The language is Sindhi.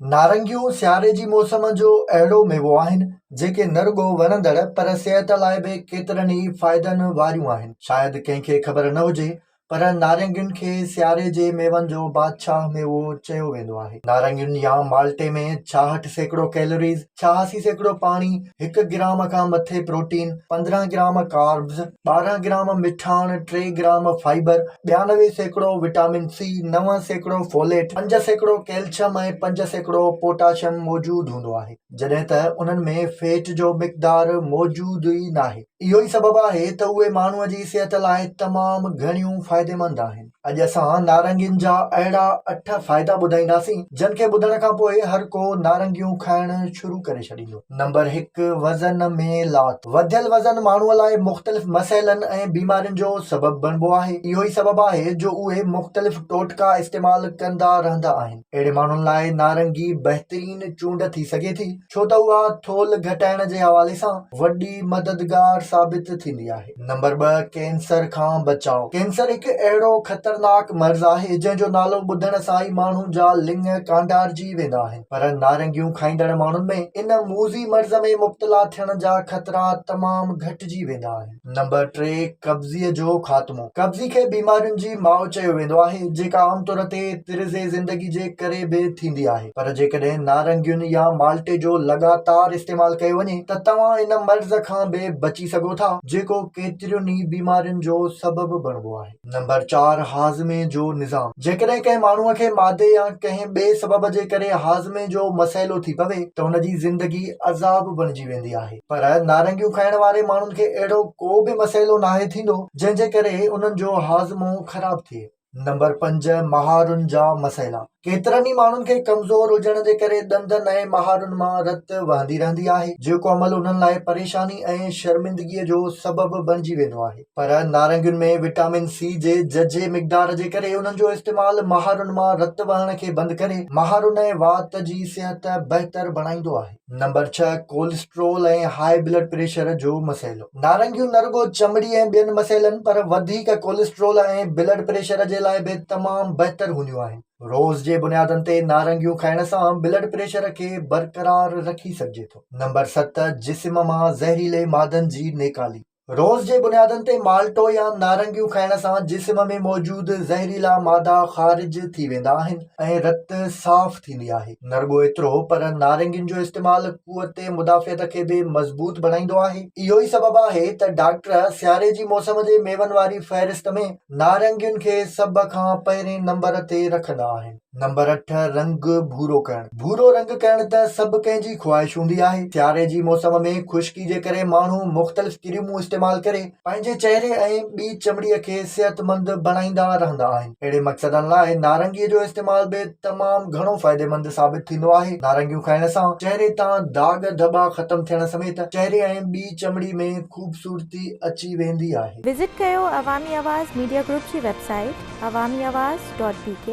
نارنگيون سياري جي موسم جو اهڙو ميوو آهن، جيڪي نه رڳو وڻندڙ پر صحت لاء به ڪيترن ئي فائدن واريون آهن. شايد ڪنهن کي خبر نه هجي پر نارنگين کي سياري جي ميون جو بادشاهه ميوو چيو ويندو آهي. نارنگين يا مالٽي ۾ 66% ڪيلوريز، 86% پاڻي، هڪ گرام کان مٿي پروٽين، 15 گرام ڪاربز، 12 گرام مٺاڻ، 3 gram fibre, 92% vitamin C, 9% folate, 5% calcium ۽ 5% potassium موجود هوندو آهي، جڏهن ته انهن ۾ فيٽ جو مقدار موجود ئي ناهي. اهو ئي سبب آهي ته اهي ماڻهوء جي صحت لاء تمام گهڻيون فائديمند آهن. اڄ اسان نارنگين جا اهڙا اٺ فائدا ٻڌائينداسين جن کي ٻڌڻ کان پوء هر ڪو نارنگيون کائڻ شروع ڪري ڇڏيندو. نمبر هڪ، وزن ۾ لاٿ. وڌيل وزن ماڻهوء لاء مختلف مسئلن ۽ بيمارين جو سبب بڻبو آهي. اهو ئي سبب آهي جو اهي مختلف ٽوٽڪا استعمال ڪندا رهندا آهن. اهڙي ماڻهن لاء نارنگي بهترين چونڊ ٿي سگهي ٿي ڇو ته اها ٿولهه گهٽائڻ جي حوالي سان وڏي مددگار ثابت ٿيندي آهي. نمبر 2، ڪينسر کان بچاء. ڪينسر هڪ اهڙو خطرناڪ مرض آهي جنهن جو نالو ٻڌڻ سان ئي ماڻهو جا لڱ ڪانڊارجي ويندا آهن پر نارنگيون کائيندڙ ماڻهن ۾ ان موذي مرض ۾ مبتلا ٿيڻ جا خطرا تمام گهٽجي ويندا آهن. نمبر 3، قبضيء جو خاتمو. قبضي کي بيمارين جي ماء چيو ويندو آهي جيڪا عام طور تي طرز زندگي جي ڪري به ٿيندي آهي پر جيڪڏهن نارنگين يا مالٽي جو لڳاتار استعمال ڪيو وڃي ته توهان ان مرض کان به بچي سگهو ٿا جيڪو ڪيترين ئي بيمارين جو سبب بڻبو آهي. نمبر 4، هاضمي جو نظام. جيڪڏهن ڪنهن ماڻهوء کي معدي يا ڪنهن ٻئي سبب جي ڪري هاضمي جو مسئلو ٿي پوي ته هن جي زندگي عذاب بڻجي ويندي آهي پر نارنگيون کائڻ واري ماڻهن کي اهڙو ڪو به مسئلو ناهي ٿيندو جنهن جي ڪري انهن جو هاضمو خراب ٿئي. نمبر 5، مهارن جا مسئلا. ڪيترن ئي ماڻهن کي ڪمزور هجڻ جي ڪري ڏندن ۽ مهارن مان رت وهندي رهندي آهي، جيڪو عمل انهن لاء پريشاني ۽ شرمندگيء جو سبب بڻجي ويندو آهي. پر نارنگين ۾ وٽامن سي جي ججهي مقدار جي ڪري انهن جو استعمال مهارن مان رت وهڻ کي بند ڪري مهارن ۽ وات جي صحت بهتر بڻائيندو آهي. Number 6، cholesterol ۽ high blood pressure جو مسئلو. نارنگيون نه رڳو چمڙي ۽ ٻين مسئلن پر وڌيڪ ڪولسٽرول ۽ بلڊ پريشر جي لاء به تمام بهتر هونديون آهن. روز جي بنيادن تي نارنگيون کائڻ سان بلڊ پريشر کي برقرار رکي سگهجي ٿو. نمبر 7، جسم مان زهريلي مادن جي نيڪالي. روز جي بنيادن تي مالٽو يا نارنگيون کائڻ سان جسم ۾ موجود زهريلا مادا خارج ٿي ويندا آهن ۽ رت صاف ٿيندي آهي. نه رڳو ايترو پر نارنگين جو استعمال قوت مدافعت کي به مضبوط بڻائيندو آهي. اهو ئي سبب آهي ته ڊاڪٽر سياري جي موسم جي ميون واري فهرست ۾ نارنگين کي سڀ کان پهرين نمبر تي رکندا آهن. نمبر 8، رنگ ڀورو ڪرڻ. ڀورو رنگ ڪرڻ ته سڀ ڪنهن جي خواهش هوندي آهي. سياري جي موسم ۾ خشڪي جي ڪري ماڻهو مختلف ڪريمون استعمال ڪري پنهنجي چهري ۽ ٻي چمڙي کي صحتمند بڻائيندا رهندا آهن. اهڙي مقصدن لاء نارنگي جو استعمال به تمام گهڻو فائديمند ثابت ٿيندو آهي. نارنگيون کائڻ سان چهري تان داغ ڌٻا ختم ٿيڻ سميت چهري ۽ ٻي چمڙي ۾ خوبصورتي اچي ويندي آهي. وزٽ ڪيو عوامي آواز ميڊيا گروپ جي web site Awami Awaz dot B K.